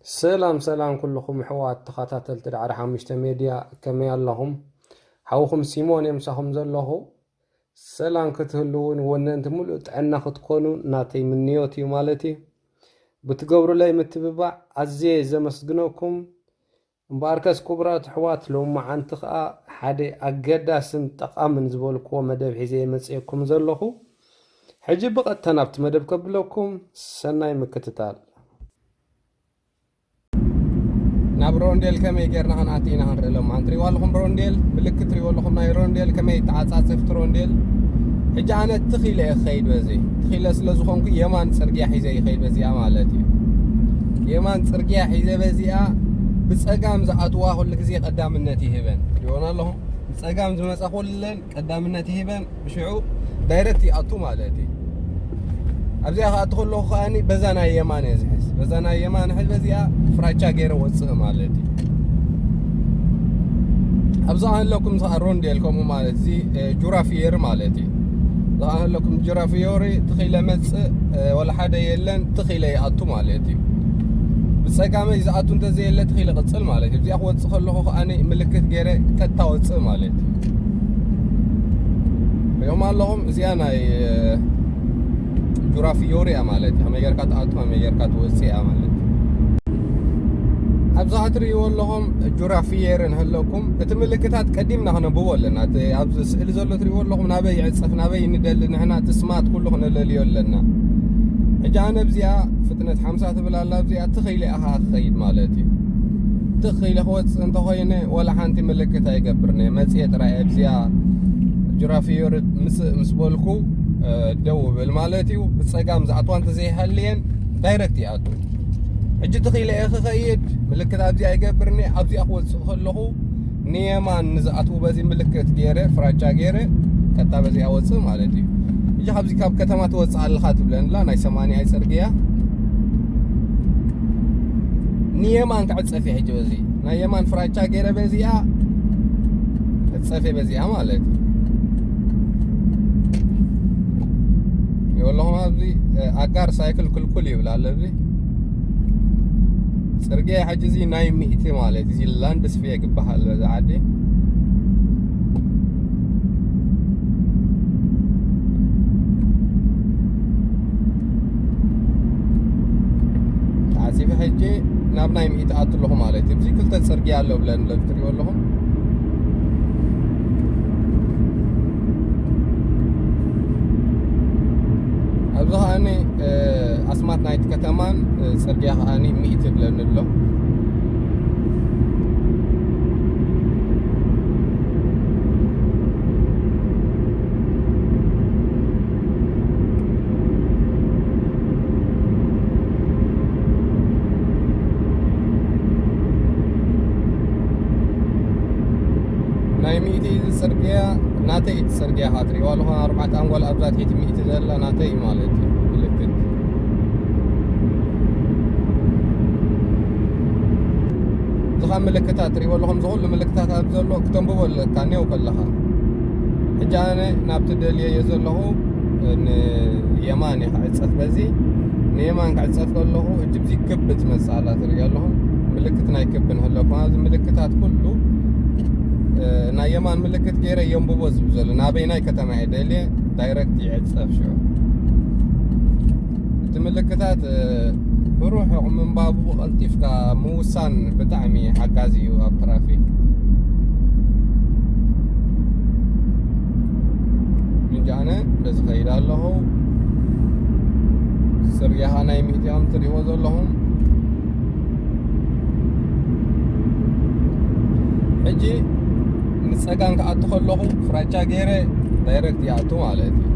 ሰላም ሰላም ኩልኹም ኣሕዋት ተኸታተልቲ ዳዕሮ ሓሙሽተ ሜድያ፣ ከመይ ኣለኹም? ሓውኹም ሲሞን እየ ምሳኹም ዘለኹ። ሰላም ክትህልውን ወነንቲ ሙሉእ ጥዕና ክትኮኑ ናተይ ምንዮት እዩ ማለት እዩ። ብትገብሩለይ ምትብባዕ ኣዝየ ዘመስግነኩም። እምበኣርከስ ክቡራት ኣሕዋት፣ ሎማዓንቲ ኸኣ ሓደ ኣገዳስን ጠቓምን ዝበልክዎ መደብ ሒዘ እየ መጺኤኩም ዘለኹ። ሕጂ ብቐጥታ ናብቲ መደብ ከብለኩም፣ ሰናይ ምክትታል። ናብ ሮንዴል ከመይ ጌርና ክንኣቲ ኢና ክንርኢ ሎማዓንቲ። ትሪእዋ ኣለኹም ሮንዴል፣ ምልክት ትሪእዎ ኣለኹም ናይ ሮንዴል፣ ከመይ ተዓጻጸፍቲ ሮንዴል። ሕጂ ኣነ ትኽ ኢለ እየ ክኸይድ በዚ። ትኽ ኢለ ስለ ዝኾንኩ የማን ጽርግያ ሒዘ ይኸይድ በዚኣ ማለት እዩ። የማን ጽርግያ ሒዘ በዚኣ ብጸጋም ዝኣትዋ ኩሉ ግዜ ቀዳምነት ይህበን። ትሪእወን ኣለኹም? ብጸጋም ዝመጻ ኩለን ቀዳምነት ይህበን፣ ብሽዑ ዳይረክት ይኣቱ ማለት እዩ። ኣብዚኣ ክኣቱ ከለኹ ከኣኒ በዛ ናይ የማን እየ ዝሕዝ። በዛ ናይ የማን ሕዝ በዚኣ ፍራቻ ገይረ ወጽእ ማለት እዩ። ኣብዚ ከኣ ኣለኩም ዝኸኣ ሮንዴል ከምኡ ማለት እዚ፣ እ፣ ጁራ ፍየሪ ማለት እዩ። እዚ ከኣ ኣለኩም ጁራ ፍዮሪ ትኺለ መጽእ፣ እ፣ ወላ ሓደ የለን፣ ትኺለ ይኣቱ ማለት እዩ። ብጸጋመይ ዝኣቱ እንተዘየለ ትኺለ ቅጽል ማለት እዩ። እዚኣ ክወጽእ ከለኹ ከኣኒ ምልክት ገይረ ቀጥታ ወጽእ ማለት እዩ። ሪኦም ኣለኹም፣ እዚኣ ናይ፣ እ፣ ጁራ ፍዮሪ እያ ማለት እዩ። ከመይ ጌርካ ትኣቱ፣ ከመይ ጌርካ ትወጽእ እያ ማለት እዩ። ኣብዚ ከኣ ትርእይዎ ኣለኹም ጁራ ፍየሪ ንህለኩም፣ እቲ ምልክታት ቀዲምና ክነብቦ ኣለና። እቲ ኣብዚ ስእሊ ዘሎ ትርእይዎ ኣለኹም ናበይ ይዕጸፍ፣ ናበይ ንደሊ ንሕና፣ እቲ ስማት ኩሉ ክነለልዮ ኣለና። ሕጂ ኣነ ኣብዚኣ ፍጥነት ሓምሳ ትብል ኣላ፣ ኣብዚኣ ትኽ ኢለ እየ ክኸይድ ማለት እዩ። ትኽ ኢለ ክወጽእ እንተኾይነ ወላ ሓንቲ ምልክት ኣይገብርን እየ። መጽየ ጥራይ ኣብዚኣ ጅራፊዮር ምጽእ ምስ በልኩ፣ እ፣ ደው እብል ማለት እዩ። ብጸጋም ዝኣትዋ እንተዘይሃልየን ዳይረክት ይኣቱ። ሕጂ ትኽ ኢለ እየ ክኸይድ፣ ምልክት ኣብዚኣ ኣይገብርን እየ። ኣብዚኣ ክወጽእ ከለኹ ንየማን ንዝኣትዉ በዚ ምልክት ገይረ፣ ፍራቻ ገይረ፣ ቀጥታ በዚኣ ወጽእ ማለት እዩ። ሕጂ ካብዚ ካብ ከተማ ትወጽእ ኣለኻ ትብለንላ ናይ ሰማንያይ ጽርግያ። ንየማን ክዕጸፍ እየ ሕጂ በዚ። ናይ የማን ፍራቻ ገይረ በዚኣ፣ ክዕጸፍ እየ በዚኣ ማለት እዩ። ይኸውለኹም ኣብዚ፣ እ፣ ኣጋር ሳይክል ክልኩል ይብል ኣሎ ኣብዚ። ጽርግያ ሕጂ እዚ ናይ ሚእቲ ማለት እዚ ላንድስፌግ ይበሃል በዚ ዓዲ። ተዓጺፈ ሕጂ ናብ ናይ ሚእቲ ኣቱ ኣለኹ ማለት እዩ። እዚ ክልተ ጽርግያ ኣሎ ብለን ትሪእዎ ኣለኹም። ኣብዚ ከኣኒ፣ እ፣ ኣስማት ናይቲ ከተማን፣ እ፣ ጽርግያ ከኣኒ ሚእቲ ብለኒ ኣሎ። ናይ ሚእቲ ጽርግያ ናተይ እቲ ጽርግያ ከኣ ትሪእዋ ኣለኹም፣ ኣርባዕተ ኣንጓል ኣብዛ ትሕቲ ሚእቲ ዘላ ናተይ ማለት እዩ ምልክት። እዚ ካብ ምልክታት ትሪእዎ ኣለኹም፣ እዚ ኩሉ ምልክታት ኣብ ዘሎ ክተንብቦ ኣለካ፣ ኔው ከለኻ። ሕጂ ኣነ ናብቲ ደልየዮ ዘለኹ ንየማን እየ ክዕጸፍ፣ በዚ ንየማን ክዕጸፍ ከለኹ፣ ሕጂ ብዚ ክቢ ትመጽእ ኣላ ትሪእዮ ኣለኹም፣ ምልክት ናይ ክቢ ንህለኩም። ኣብዚ ምልክታት ኩሉ፣ እ፣ ናይ የማን ምልክት ገይረ የንብቦ ዝብል ዘሎ፣ ናበይናይ ከተማ እየ ደልየ፣ ዳይረክት ይዕጸፍ ሽዑ። እቲ ምልክታት፣ እ፣ ብርሑቕ ምንባቡ ቀልጢፍካ ምውሳን ብጣዕሚ ሓጋዚ እዩ ኣብ ትራፊክ። እንጂ ኣነ በዚ ከይድ ኣለኹ። ጽርግያ ኸኣ ናይ ሚእቲ ከም ትሪእዎ ዘለኹም። ሕጂ ንጸጋም ክኣቱ ከለኹ ፍራቻ ገይረ ዳይረክት ይኣቱ ማለት እዩ።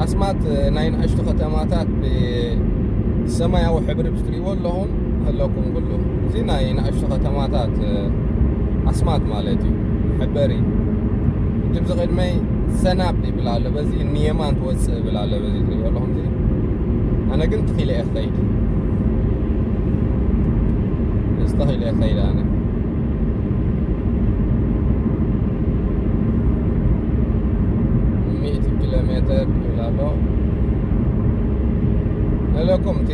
ኣስማት ናይ ንኣሽቱ ከተማታት ብሰማያዊ ሕብሪ ብትሪእዎ ኣለኹም፣ ኣለኩም ኩሉ። እዚ ናይ ንኣሽቱ ከተማታት ኣስማት ማለት እዩ፣ መሐበሪ። እቲ ብዚ ቅድመይ ሰናብ ይብል ኣሎ፣ በዚ ንየማን ትወጽእ ይብል ኣሎ፣ በዚ ትሪእዎ ኣለኹም። እዚ ኣነ ግን ትኺለ እየ ክኸይድ፣ እዚ ተኺለ እየ ክኸይድ ኣነ። ኣሎ። ንለኩም እቲ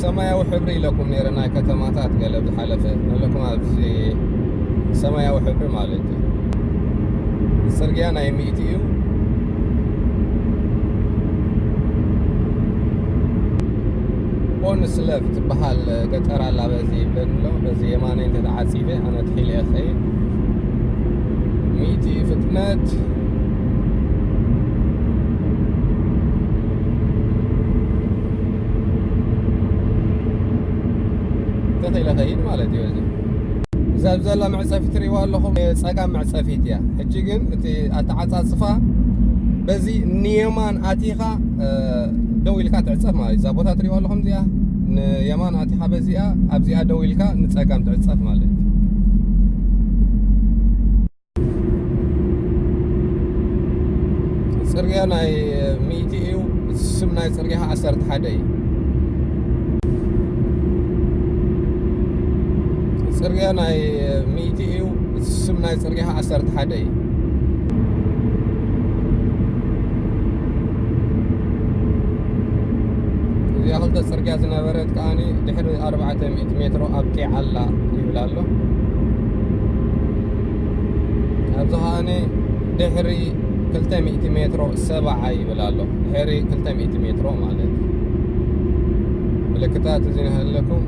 ሰማያዊ ሕብሪ ኢለኩም ነይረ፣ ናይ ከተማታት ገለ ዝሓለፈ ንለኩም ኣብዚ ሰማያዊ ሕብሪ ማለት እዩ። ጽርግያ ናይ ሚእቲ እዩ። ቦንስለቭ ትበሃል ገጠር ኣላ። በዚ ይብለኒ ኣሎ። በዚ የማነይ እንተ ተዓጺበ ኣነ ትሒለ እየ ክኸይድ። ሚእቲ ፍጥነት። ተኺለ ኸይድ ማለት እዩ። እዚ እዛ ዘላ መዕጸፊ ትሪእዋ ኣለኹም፣ ጸጋም መዕጸፊት እያ። ሕጂ ግን እቲ ኣተዓጻጽፋ በዚ ንየማን ኣቲኻ፣ እ፣ ደው ኢልካ ትዕጸፍ ማለት እዩ። እዛ ቦታ ትሪእዋ ኣለኹም፣ እዚኣ ንየማን ኣቲኻ በዚኣ፣ ኣብዚኣ ደው ኢልካ ንጸጋም ትዕጸፍ ማለት እዩ። ጽርግያ ናይ ሚእቲ እዩ። ስም ናይ ጽርግያ ዓሰርተ ሓደ እዩ። ጽርግያ ናይ ሚእቲ እዩ። ስም ናይ ጽርግያ ዓሰርተ ሓደ እዩ። እዚኣ ክልተ ጽርግያ ዝነበረት ከኣ ድሕሪ ኣርባዕተ ሚእቲ ሜትሮ ኣብቂዓ ኣላ ይብል ኣሎ። ኣብዚ ከኣ ድሕሪ ክልተ ሚእቲ ሜትሮ ሰብዓ ይብል ኣሎ። ድሕሪ ክልተ ሚእቲ ሜትሮ ማለት እዩ። ምልክታት እዚ ንሃለኩም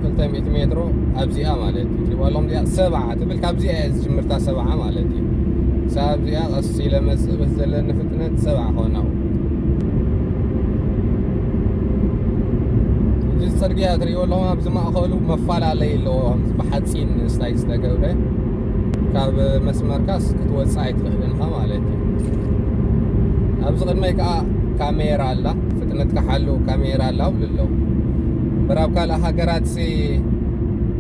ክልተ ሚእቲ ሜትሮ ኣብዚኣ ማለት እዩ። ትሪእዋ ኣለኹም እዚኣ ሰብዓ ትብል፣ ካብዚኣ እያ ዝጅምርታ ሰብዓ ማለት እዩ። ክሳብ ኣብዚኣ ቀስ ኢለ መጽእ በዚ ዘለኒ ፍጥነት ሰብዓ ክኾን ኣብኡ። እዚ ጽርግያ ትሪእዎ ኣለኹም ኣብዚ ማእኸሉ መፈላለዪ ኣለዎ፣ ከምዚ ብሓጺን ስታይ ዝተገብረ። ካብ መስመርካስ ክትወጽእ ኣይትኽእልን ኢኻ ማለት እዩ። ኣብዚ ቅድመይ ከኣ ካሜራ ኣላ፣ ፍጥነትካ ሓሉ ካሜራ ኣላ ይብሉ ኣለዉ። እምበር ኣብ ካልእ ሃገራትሲ፣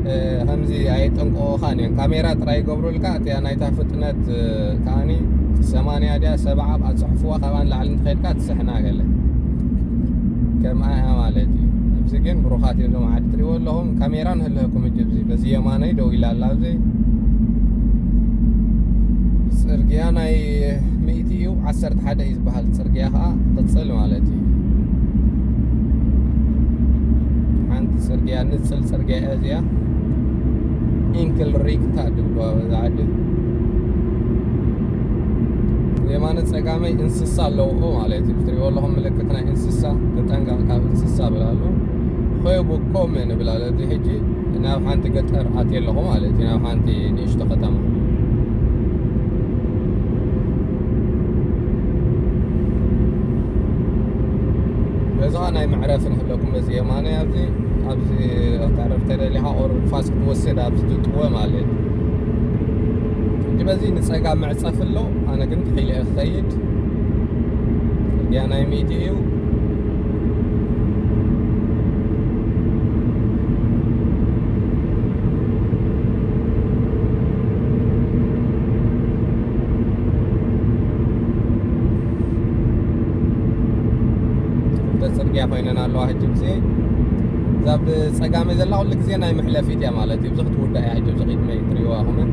እ፣ ከምዚ ኣየጠንቅቑኻን እዮም። ካሜራ ጥራይ ይገብሩልካ፣ እቲኣ ናይታ ፍጥነት፣ እ፣ ከኣኒ ሰማንያ ድያ ሰብዓ ኣብኣ ጽሑፍዋ፣ ካብኣ ንላዕሊ እንተኸይድካ ትስሕና ገለ። ከምኣ እያ ማለት እዩ። ኣብዚ ግን ብሩኻት እዮም እዞም ዓዲ ትሪእዎ ኣለኹም። ካሜራ ንህልኸኩም እጅ ኣብዚ፣ በዚ የማነይ ደው ኢላ ኣላ ኣብዚ። ጽርግያ ናይ ሚእቲ እዩ፣ ዓሰርተ ሓደ እዩ ዝበሃል። ጽርግያ ኸኣ ቅጽል ማለት እዩ። ሓንቲ ጽርግያ፣ ንጽል ጽርግያ እያ እዚኣ። ኢንክል ሪክታ ድብልዋ በዛ ዓዲ። የማነ ጸጋመይ እንስሳ ኣለዎ ማለት እዩ። ትሪእዎ ኣለኹም ምልክት ናይ እንስሳ፣ ተጠንቀቕ ካብ እንስሳ ብላ ኣሎ። ኾይቡ ኮመ ንብል ኣሎ። እዚ ሕጂ ናብ ሓንቲ ገጠር ኣትየ ኣለኹ ማለት እዩ፣ ናብ ሓንቲ ንእሽቶ ከተማ። በዚ ኸኣ ናይ መዕረፊ ንህለኩም፣ በዚ የማነ ኣብዚ፣ ኣብዚ ክትዕረፍ ተደሊኻ ኦር ንፋስ ክትወስድ ኣብዚ ትጥወ ማለት እዩ። ሕጂ በዚ ንጸጋም መዕጸፊ ኣሎ፣ ኣነ ግን ትኺለ እየ ክኸይድ። ጽርግያ ናይ ሚእቲ እዩ። ክልተ ጽርግያ ኮይነን ኣለዋ። ሕጂ ግዜ እዛ ብጸጋመይ ዘላ ኩሉ ግዜ ናይ መሕለፊት እያ ማለት እዩ። እዚ ክትውዳእ እያ ሕጂ፣ እዚ ቅድመይ ትሪእዋ ኢኹም።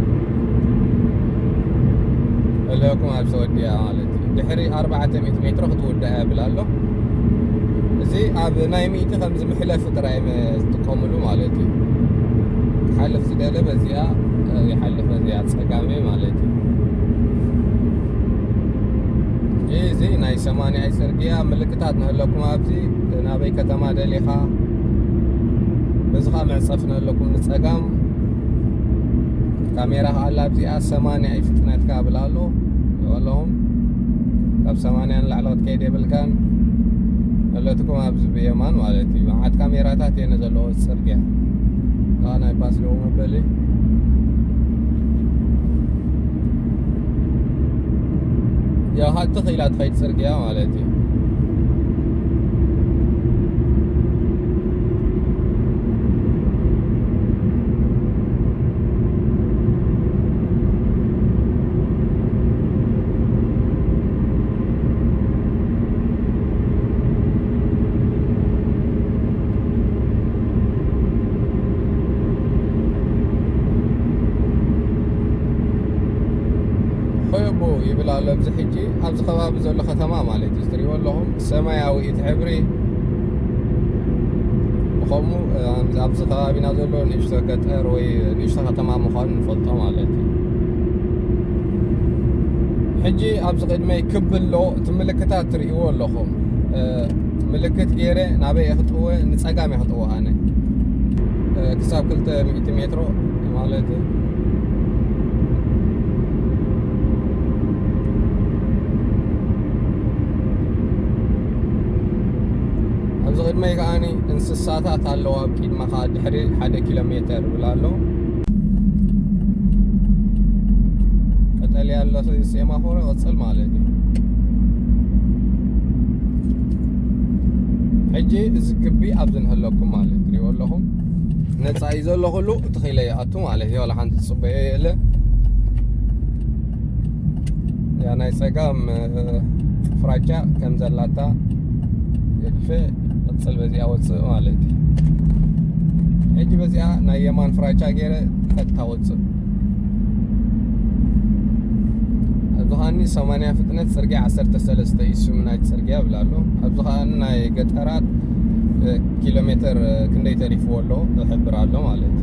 እለኩም ኣብ ሰወዲያ ማለት እዩ። ድሕሪ ኣርባዕተ ሚእቲ ሜትሮ ክትውዳእ እያ ይብል ኣሎ። እዚ ኣብ ናይ ሚእቲ ከምዚ መሕለፊ ጥራይ እዮም ዝጥቀምሉ ማለት እዩ። ክሓልፍ ዝደለ በዚኣ ይሓልፍ፣ በዚኣ ጸጋመይ ማለት እዩ። እዚ ናይ ሰማንያ ጽርግያ ምልክታት ንህለኩም ኣብዚ ናበይ ከተማ ደሊኻ፣ በዚ ኸኣ መዕጸፊ ንህለኩም ንጸጋም። ካሜራ ኸኣ ኣላ ኣብዚኣ ሰማንያ እዩ ፍጥነትካ ብላ ኣሎ። ኣለኹም ካብ ሰማንያ ንላዕሊ ክትከይድ የብልካን። ኣለትኩም ኣብዚ ብየማን ማለት እዩ። መዓት ካሜራታት እየን ዘለዎ ጽርግያ። ከኣ ናይ ባስ ደው መበሊ። ያው ሃቲ ኺላ ትኸይድ ጽርግያ ማለት እዩ። ኦዮቦ ይብል ኣሎ። ኣብዚ ሕጂ ኣብዚ ከባቢ ዘሎ ከተማ ማለት እዩ፣ ትሪእዎ ኣለኹም፣ ሰማያዊ እቲ ሕብሪ። ብኸምኡ፣ እ፣ ኣብዚ፣ ኣብዚ ከባቢና ዘሎ ንእሽቶ ገጠር ወይ ንእሽቶ ከተማ ምዃኑ ንፈልጦ ማለት እዩ። ሕጂ ኣብዚ ቅድመይ ክብ ኣሎ፣ እቲ ምልክታት ትርእይዎ ኣለኹም። እ፣ ምልክት ገይረ ናበይ እየ ክጥወ? ንጸጋም እየ ክጥወ ኣነ። እ፣ ክሳብ ክልተ ሚእቲ ሜትሮ ማለት እዩ። ኣብዚ ቅድመይ ከኣኒ እንስሳታት ኣለዋ፣ ኣብ ቅድመኻ ድሕሪ ሓደ ኪሎ ሜተር ይብል ኣሎ። ቀጠልያ ኣሎ ሴማፎር ይቕጽል ማለት እዩ። ሕጂ እዚ ግቢ ኣብዚ ንህለኩም ማለት እዩ። ትሪእዎ ኣለኹም። ነጻ እዩ ዘሎ ኩሉ፣ እቲ ኺኢለ ይኣቱ ማለት እዩ። ዋላ ሓንቲ ትጽበዮ የለ። ያ ናይ ጸጋም፣ እ፣ ፍራቻ ከም ዘላታ ገዲፈ ቅጽል በዚኣ ወጽእ ማለት እዩ። ሕጂ በዚኣ ናይ የማን ፍራቻ ገይረ ቀጥታ ወጽእ። ኣብዚ ኸኣኒ ሰማንያ ፍጥነት ጽርግያ ዓሰርተ ሰለስተ እዩ ስም ናይ ጽርግያ ይብል ኣሎ። ኣብዚ ኸኣ ናይ ገጠራት፣ እ፣ ኪሎ ሜትር፣ እ፣ ክንደይ ተሪፍዎ ኣሎ ይሕብር ኣሎ ማለት እዩ።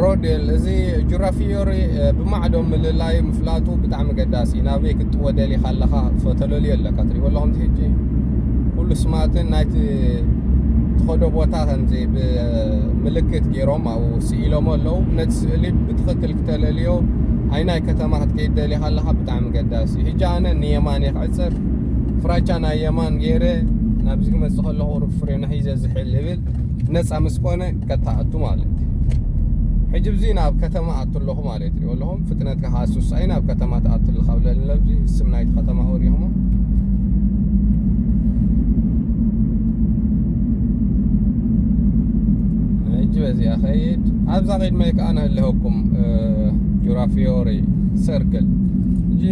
ሮዴል፣ እዚ ጁራፊዮሪ፣ እ፣ ብማዕዶ ምልላዩ ምፍላጡ ብጣዕሚ ገዳሲ እዩ። ናበይ ክትጥወ ደሊኻ ኣለኻ፣ ፈተለልዮ ኣለካ። ትሪእዎ ኣለኹም፣ እዚ ሕጂ ኩሉ ስማትን ናይቲ ትኸዶ ቦታ ከምዚ ብምልክት ገይሮም ኣብኡ ስኢሎም ኣለዉ። ነቲ ስእሊ ብትኽክል ክተለልዮ፣ ኣይናይ ከተማ ክትከይድ ደሊኻ ኣለኻ፣ ብጣዕሚ ገዳሲ እዩ። ሕጂ ኣነ ንየማን እየ ክዕጸፍ፣ ፍራቻ ናይ የማን ገይረ ናብዚ ክመጽእ ከለኹ ቁሩብ ፍሬኑ ሒዘ ዝሕል ይብል፣ ነጻ ምስ ኮነ ከተኣቱ ማለት እዩ። ሕጂ ብዚ ናብ ከተማ ኣቱ ኣለኹ ማለት እዩ። ኣለኹም ፍጥነትካ ከዓ ሱሳይ ናብ ከተማ ትኣቱ ኣለኻ ብለኒ። ለብዚ ስም ናይቲ ከተማ ወሪኹሞ። ሕጂ በዚኣ ኸይድ። ኣብዛ ቅድመይ ከዓ ንህልወኩም፣ እ፣ ጁራፊዮሪ ሰርክል። ሕጂ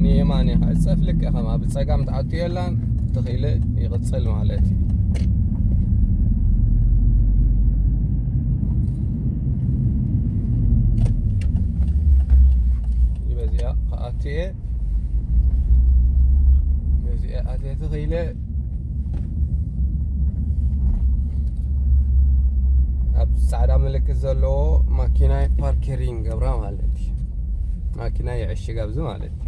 ንየማን እየ ክዕጸፍ፣ ልክዕ ከም ኣብ ጸጋም ትኣቱ የላን፣ ተኽኢለ ይቕጽል ማለት እዩ። በዚኣ ክኣቱ እየ። በዚኣ ኣትየ ተኽኢለ ኣብ ጻዕዳ ምልክት ዘለዎ ማኪናይ ፓርኪሪንግ ገብራ ማለት እዩ። ማኪና ይዕሽግ ኣብዚ ማለት እዩ።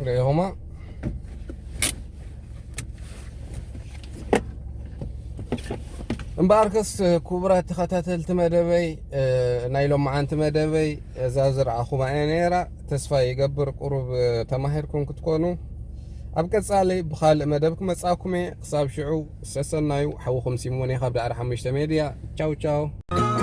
ርኢኹማ? እምበኣርከስ ክቡራት ተኸታተልቲ መደበይ፣ እ፣ ናይ ሎመዓንቲ መደበይ እዛ ዝረኣኹማ እያ ነይራ። ተስፋ ይገብር ቁሩብ፣ እ፣ ተማሂርኩም ክትኮኑ። ኣብ ቀጻሊ ብኻልእ መደብ ክመጻኩም እየ። ክሳብ ሽዑ ሰሰናዩ፣ ሓውኹም ሲሞን እየ ካብ ዳዕሮ ሓሙሽተ ሜድያ። ቻው ቻው።